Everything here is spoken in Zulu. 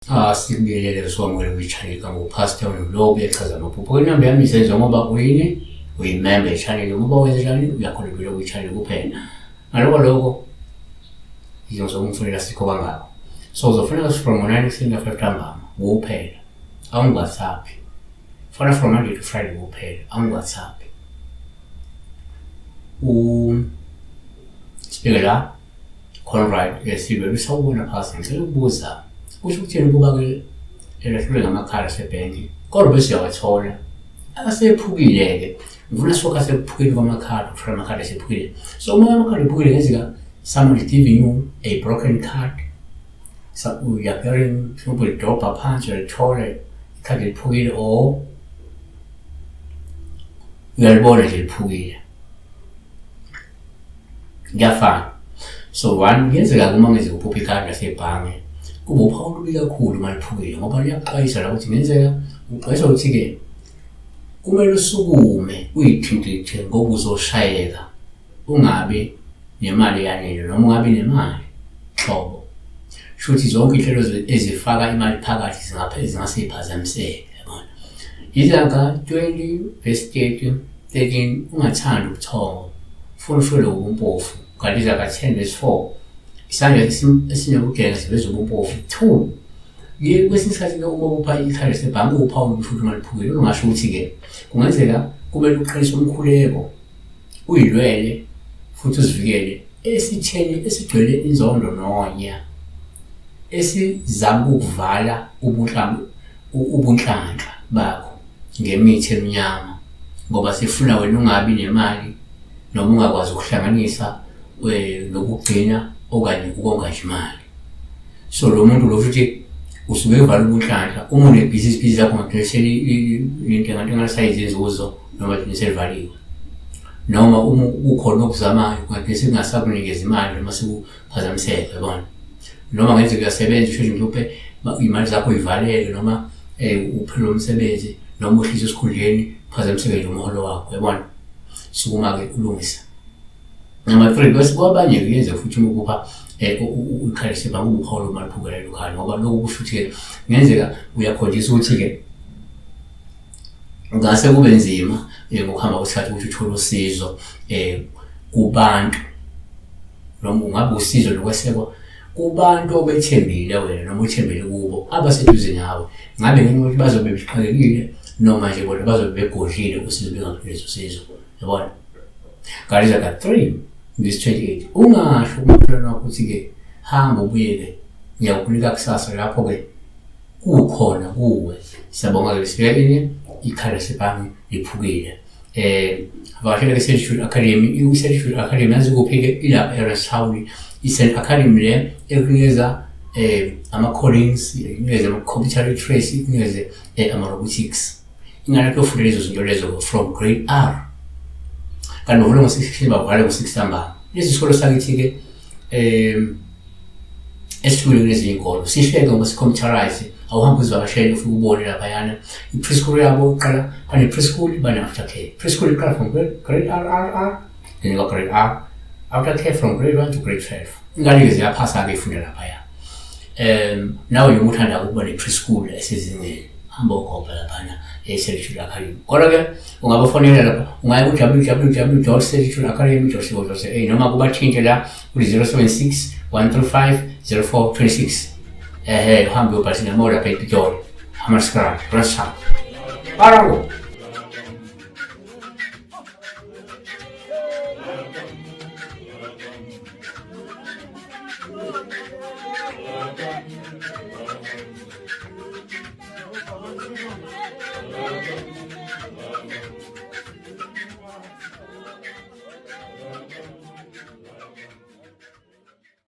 Ah, sikubingelele siwamukele kwi-channel kanguPastor lo uyachaza amaphupho. Inamba yami isenza ngoba uyini? Uyimember ye-channel ngoba wenze njani? Uyakholelwa kwi-channel kuphela. Ngaloko lokho ngizokungfonela sikho kangako. So uzofonela from 9 ekuseni ka 5 ntambama kuphela. Awungi-WhatsApp. Fona from Monday to Friday kuphela, awungi-WhatsApp. U sibheke la Conrad esilwe lusawubona phasi ngicela ukubuza kusho ukuthini ukuba-ke elahlulwe ngamakhala asebhenki kodwa bese uyawathola asephukile-ke ngifuna sokha sekuphukile kwamakhala ukuthola amakhala esephukile so uma amakhala ephukile ngenzeka someone is giving you a broken card so uyaphela mhlawumbe ulidobha phansi uyalithola ikhadi liphukile or uyalibona nje liphukile Kuyafana. So one, kuyenzeka uma ngenzeka uphupha ikhadi lasebhange kube uphawu olubi kakhulu uma liphukile ngoba liyakuxwayisa la ukuthi ngenzeka uxwayisa ukuthi-ke kumele usukume uyithintithe ngoba uzoshayeka ungabi nemali eyanele noma ungabi nemali nhlobo. Shuthi zonke iy'nhlelo ezifaka imali phakathi zingase y'phazamiseke yabona. Izaga 20 verse 30 13 ungathandi ubuthongo funa ushwele ubumpofu kanti izaga 10 verse 4 isandla esinokugeza siveza ubumpofu 2 Ye kwesinye isikhathi ke uma upha ikhadi lasebhange upha umuntu futhi uma liphukile ungasho ukuthi-ke kungenzeka kumele uqalise umkhuleko uyilwele futhi uzivikele esitheni esigcwele inzondo nonya esizama ukukuvala ubunhlanhla bakho ngemithi emnyama ngoba sifuna wena ungabi nemali noma ungakwazi ukuhlanganisa eh, nokugcina okanye ukonga nje imali. So lo muntu lo futhi usuke evala ubunhlanhla uma unebhizinisi ibhizinisi lakho ngagcina selintengantenga sayizi inzuzo noma ligcine selivaliwe noma uma kukhona okuzamayo kungagcina sekungasakunikeza imali noma sekuphazamiseka yabona noma ngenzeka uyasebenza usho nje mhlawumbe iy'mali zakho uyivalele noma um uphelelwe umsebenzi noma uhlise esikhundleni phazamiseke nje umholo wakho yabona sukuma-ke ulungisa. Number 3 bese kwabanye kuyenzeka futhi uma ukupha eh, ukhalise banga ubuholo uma liphukela lukhalo ngoba lokhu kusho ukuthi-ke kungenzeka uyakhonjiswa ukuthi-ke ngase kube nzima eh, ngokuhamba kwesikhathi ukuthi uthole usizo um kubantu noma ungabe usizo lokwesekwa kubantu obethembile wena noma uthembele kubo abaseduze nawe ngabe ngenxa yokuthi bazobe bexakekile noma nje bona bazobe begodlile usizo bengakunikeza usizo yabona. Galatia ka 3 verse 28 ungasho kumakhelwane wakho ukuthi-ke hamba ubuyele ngiyakukunika kusasa lapho-ke kukhona kuwe siyabonga-ke sibeka ini ikhala lasebhange liphukile eh vakashela ke-Century Academy i-Century Academy yazi kuphi-ke ilapha eResthouse i-Cent Academy le ekunikeza eh ama-codings ikunikeze ama-computer literacy ikunikeze eh, ama-robotics ingane yakho yofunda lezo zinto lezo from grade R kanti bavula ngo-six ekuseni bavale ngo-six ntambama lesi sikolo sakithi-ke um esihlukile kunezinye iy'kolo sihleke ngoba si-computerize awuhambe uzivakashele ufike ubone laphayana i-preschool yabo iqala bane-preschool bane-after care preschool iqala from grade R R R then kwa-grade R after care from grade 1 to grade 12 ingane-ke ziyaphasa-ke ifunda laphaya um nawe nje uma uthanda ukuba ne-preschool esezingeni hamba ugoba laphana e-Solitude Academy kodwa-ke ungabafonela lapha ungaya ku-www solitude academy co za noma kubathinte la kuli-076 135 0426 ehe uhambe uyobhalisa namo lapha ePitoli Hammanskraal Rasham Arawo.